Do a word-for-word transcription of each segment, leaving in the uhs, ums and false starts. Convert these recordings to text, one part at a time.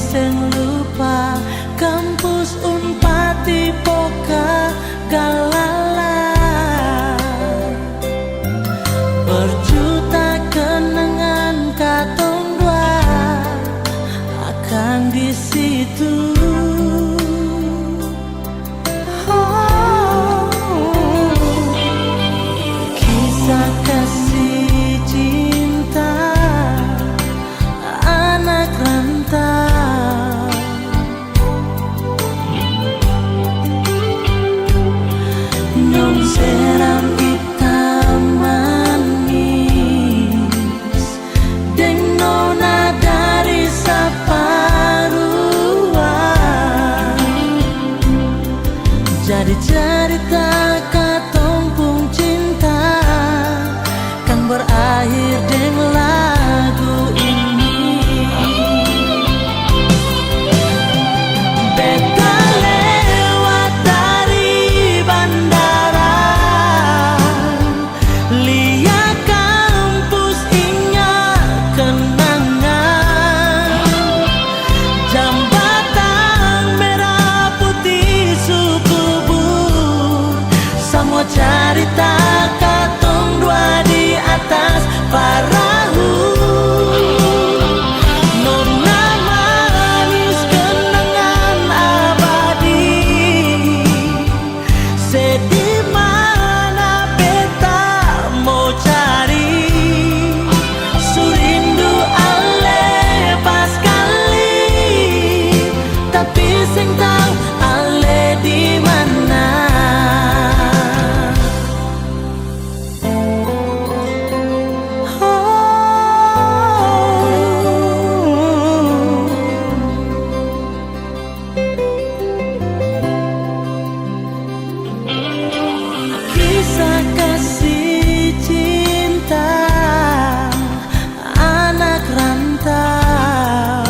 seng lupa kampus Unpad di Pokah Galala. Berjuta kenangan katong dua akan di situ. Oh, kisah kasih cinta anak rantau. Dong seram itam manis deng nona dari Saparua. Jadi cerita katong pung cinta kan berakhir deng lagu ini. Beta lewat dari bandara, lia kampus, inga kenangan. Jambatan merah putih, Sukubur, samua carita katong dua di atas parahu. Nona manis, kenangan abadi. Se di mana beta mo cari? Su rindu ale paskali, tapi seng tau ale di mana. Oh. Kisah kasih cinta anak rantau.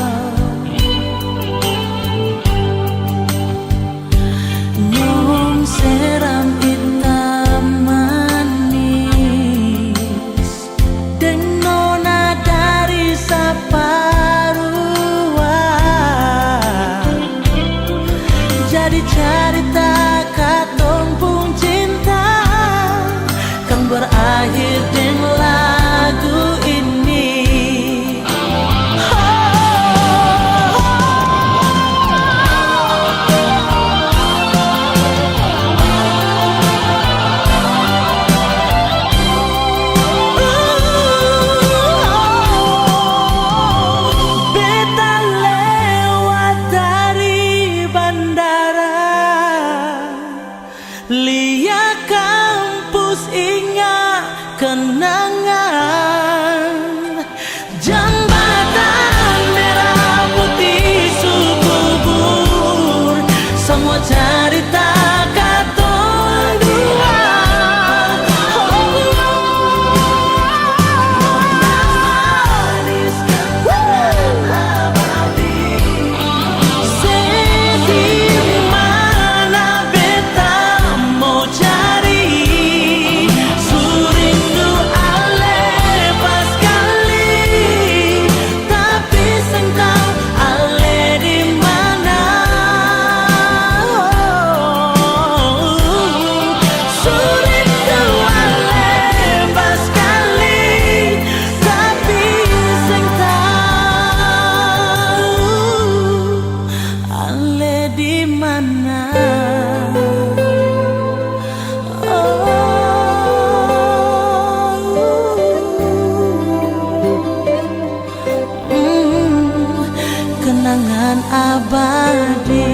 Nyong seram itam manis deng nona dari Saparua. Jadi carita katong pung cinta kan berakhir deng lagu ini. Beta lewat dari bandara, lia kampus, inga kenangan. Jambatan merah putih, Sukubur, samua carita katong dua. Oh, manis. Se di mana beta mo cari? Su rindu ale paskali, tapi seng tau ale di mana. Su rindu ale paskali, tapi seng tau ale di mana. Oh, mm, kenangan abadi.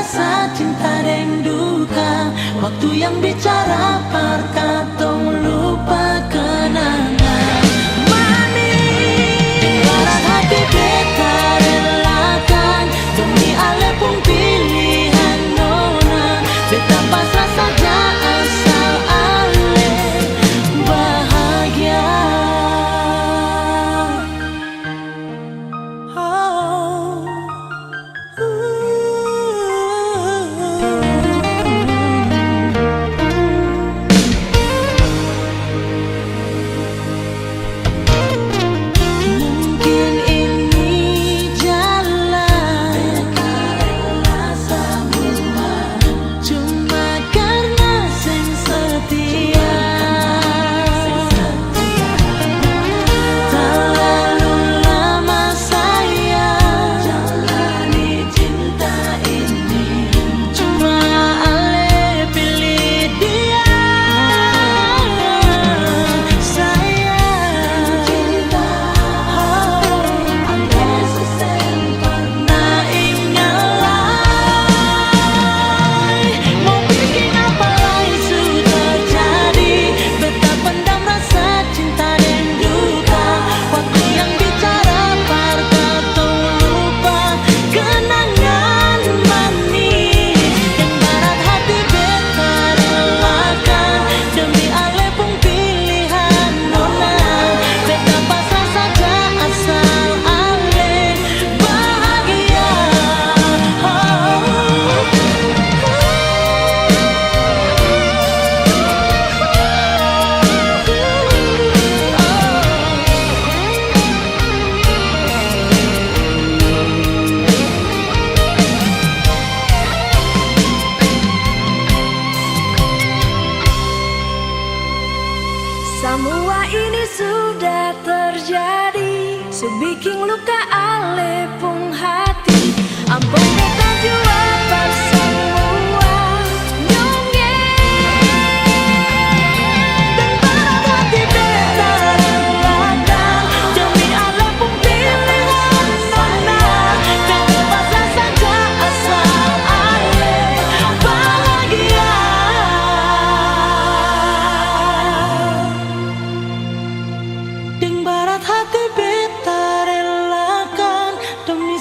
Rasa cinta deng duka, waktu yang bicara par katong lupa kenangan manis. Ibarat hati beta relakan demi ale pung pilihan nona, beta pasrah saja asal ale bahagia. Oh. Mungkin ini jalan. Cuma karna seng setia, talalu lama sayang jalani cinta ini. Cuma ale pilih dia, sayang. Oh, ale seng pernah inga lai. Mo biking apa lai su terjadi, beta pendam rasa cinta deng duka. Waktu yang bicara par katong lupa kenangan manis. Yang barat hati beta relakan demi ale pung pilihan nona. Beta pasrah saja asal ale bahagia. Oh. Samua ini sudah terjadi, su biking luka ale pung hati. Ampong beta jua par samua nyonge. Deng barat hati beta relakan demi ale pung pilihan nona. Beta pasrah saja asal ale bahagia. Deng barat hati beta relakan demi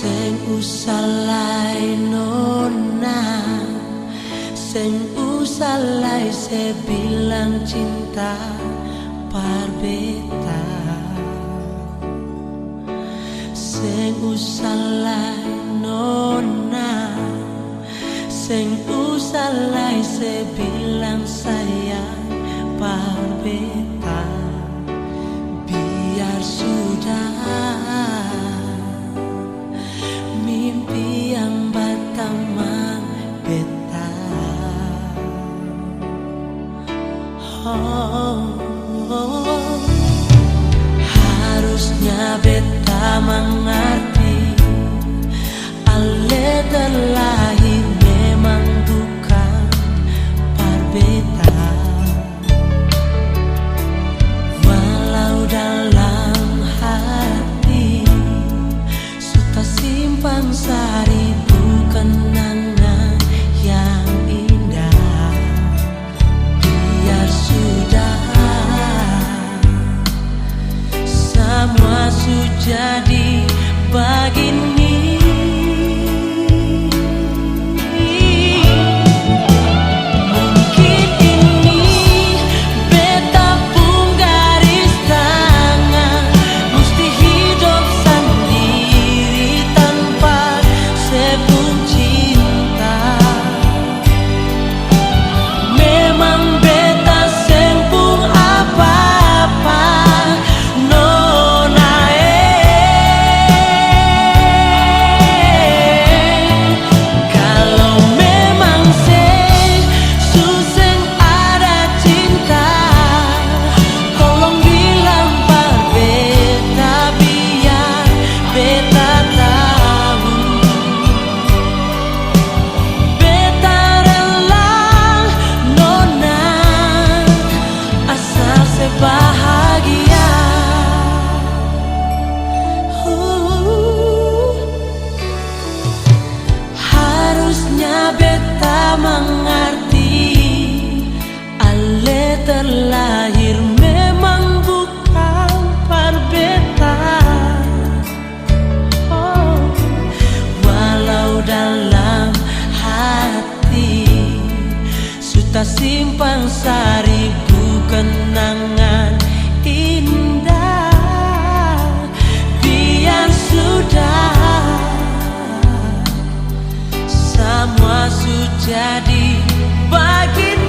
Seng usah lai nona, seng usah lai se bilang cinta par beta. Seng usah lai nona, seng usah lai se bilang sayang par beta. Biar sudah, mimpi yang batamang beta. Oh, harusnya beta mangarti, ale terlahir memang bukan par beta. Walau dalam hati su tasimpan saribu kenangan yang indah. Biar sudah, samua su jadi bagini. Mungkin ini beta pung garis tangan, musti hidop sandiri tanpa se pung cinta. Memang beta seng pung apa-apa, nona e. Kalo memang seng, su seng ada cinta, tolong bilang par beta, biar beta tau. Beta rela, nona, asal se bahagia. Uh, harusnya beta mangarti, ale terlahir memang bukan par beta. Oh, walau dalam hati su tasimpan saribu kenangan indah, biar sudah, samua su jadi bagini.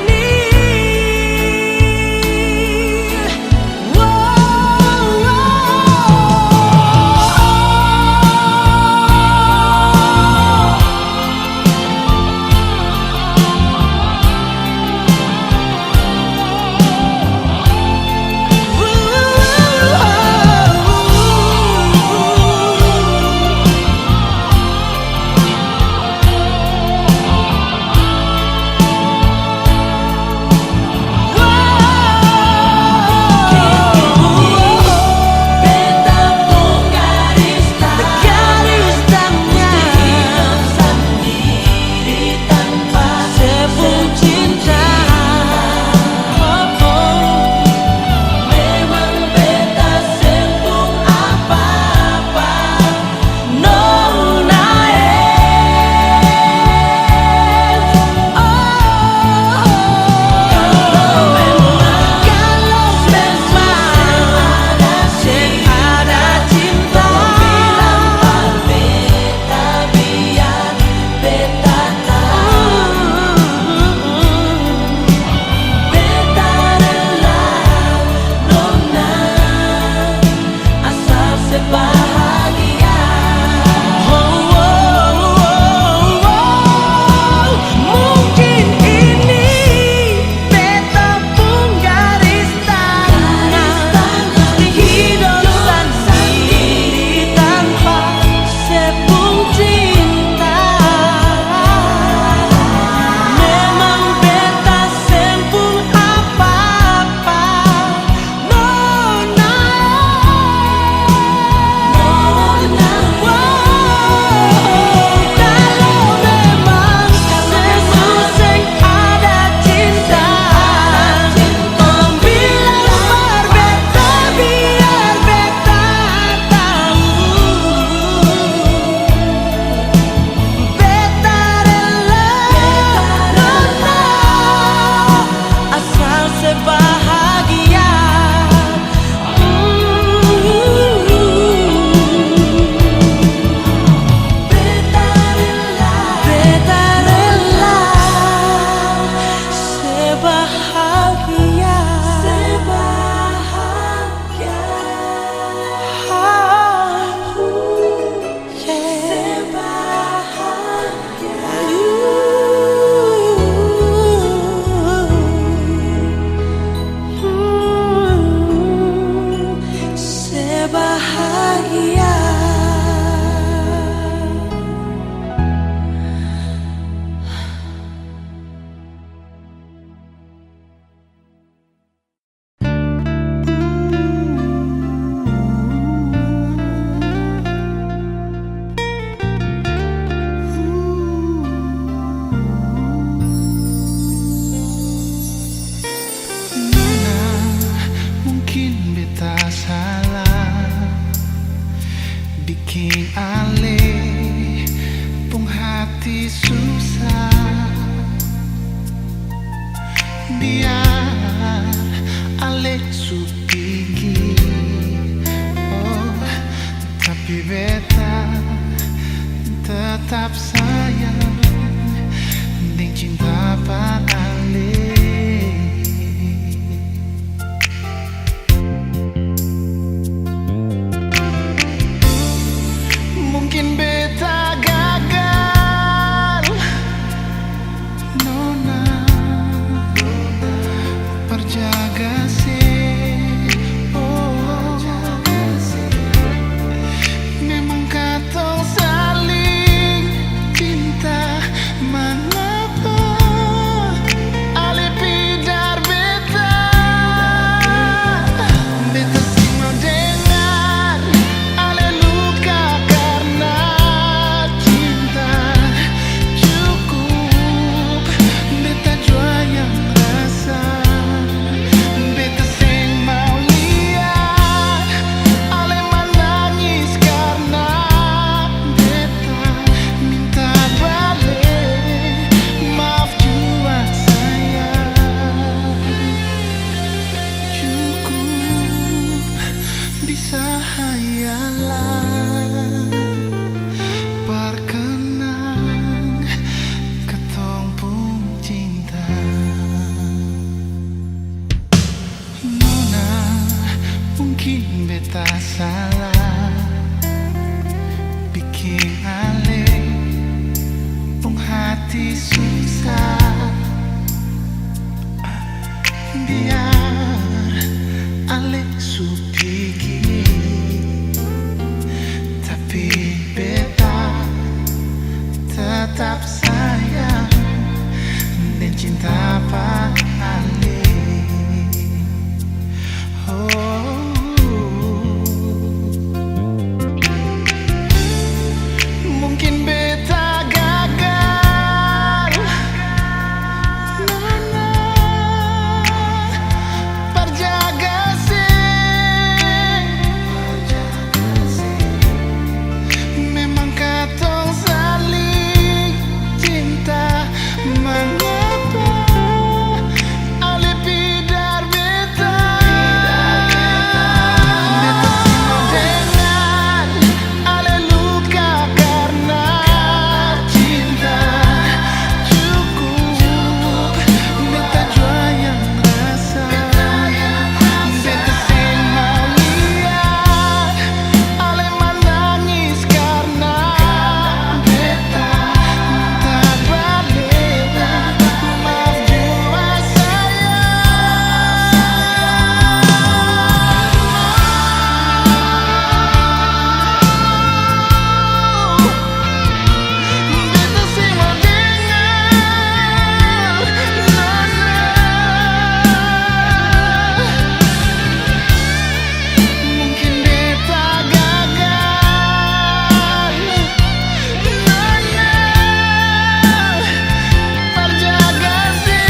Ale pung hati susah, biar ale su pigi. Oh, tapi beta tetap sayang deng cinta pa ale. Mungkin beta gagal, nona, par jaga se, oh. Memang katong saling cinta, mangapa ale pidar beta? Beta seng mau dengar ale luka karna cinta. Cukup beta jua yang rasa. Beta seng mau lia ale manangis karna beta minta bale. Maaf jua sayang. Cukup bisa hayalan par kenang katong pung cinta. Nona, mungkin beta salah biking ale pung hati susah. Biar ale su pigi, tapi beta tetap sayang deng cinta pa ale. Oh. Mungkin beta gagal, nona, par jaga se. Memang katong saling cinta, mangapa ale pidar beta? Beta seng mau dengar ale luka karna cinta. Cukup beta jua yang rasa. Beta seng mau lia ale manangis karna beta minta bale. Maaf jua sayang. Beta seng mau dengar, nona. Mungkin beta gagal, nona, par jaga se.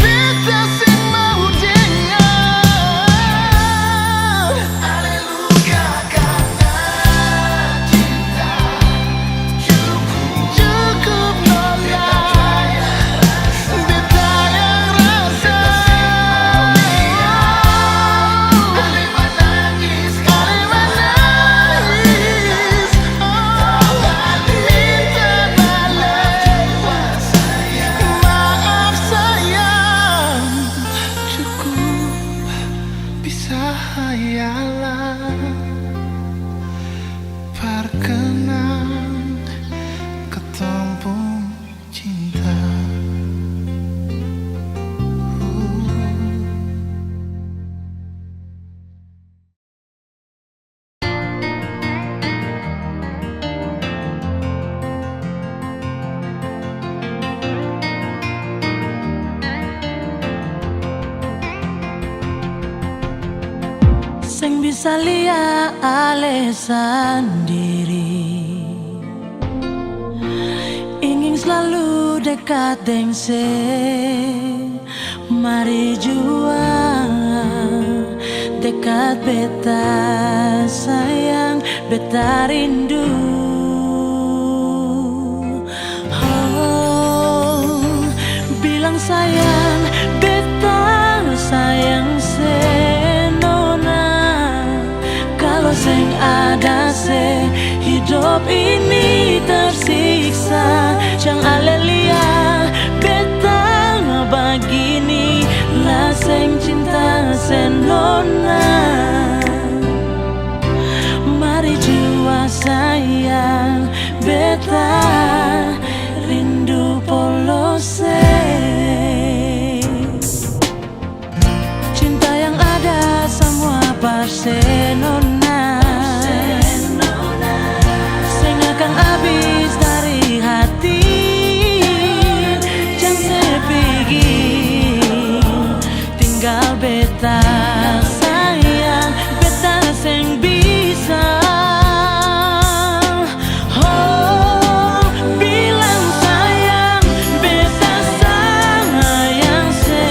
Beta seng mau dengar. Cukup nona, beta yang rasa. Ale manangis, oh, minta bale. Maaf sayang, cukup bisa hayalan. Par kenang katong pung cinta. Seng bisa lia ale sandiri, ingin slalu dekat deng se. Mari jua Dekat beta sayang, beta rindu. Oh, bilang sayang, beta sayang se nona. Kalo seng ada se, hidop ini tersiksa. Jang ale lia beta bagini, la seng cinta se nona. Mari jua sayang, beta rindu polos se. Cinta yang ada samua par se nona. Seng akang abis dari hati. Jang se pigi. Tinggal beta sayang, beta seng bisa. Oh, bilang sayang, beta sayang se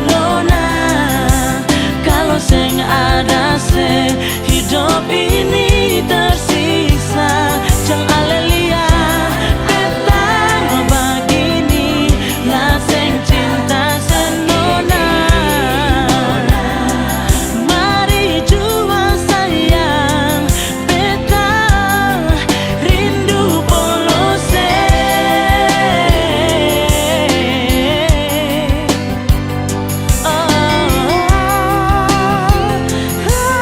nona. Kalo seng ada se, hidop ini tersiksa. Jang ale lia beta bagini, la seng cinta se nona. Mari jua sayang, beta rindu polos se. Oh, oh, oh.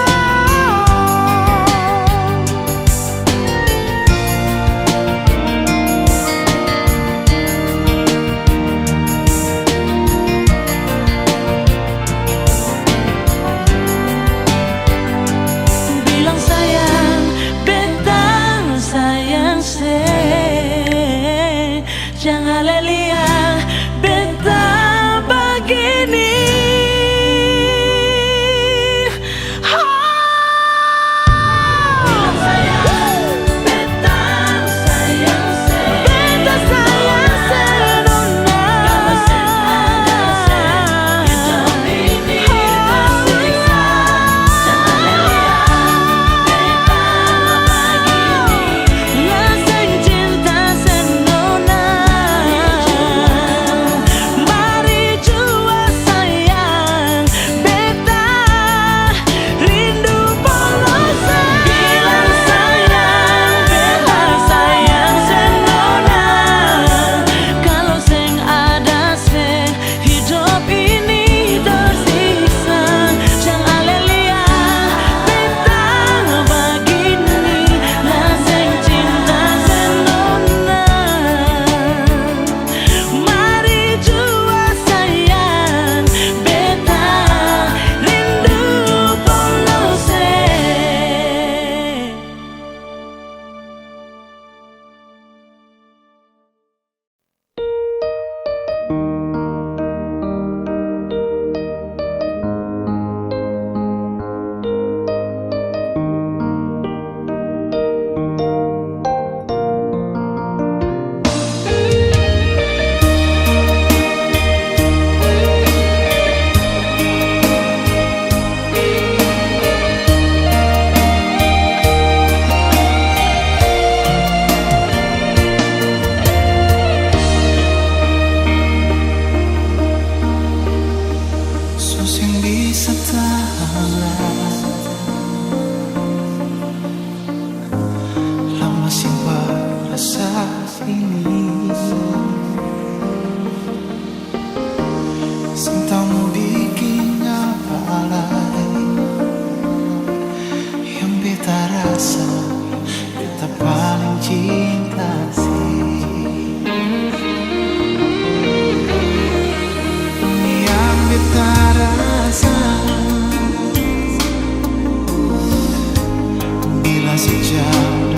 Bilang sayang, beta sayang se. Jang ale lia beta bagini. Mari jua sayang, beta rindu polos se. Bilang sayang, beta sayang se nona. Kalo seng ada se, hidop ini tersiksa. Jang ale lia beta bagini, la seng cinta se nona. Mari jua sayang, beta rindu polos se. Su seng bisa tahan lai, lama simpan rasa ini. Seng tau mo biking apa lai. Yang beta rasa, beta paling cinta se. Yang beta rasa, bila sejauh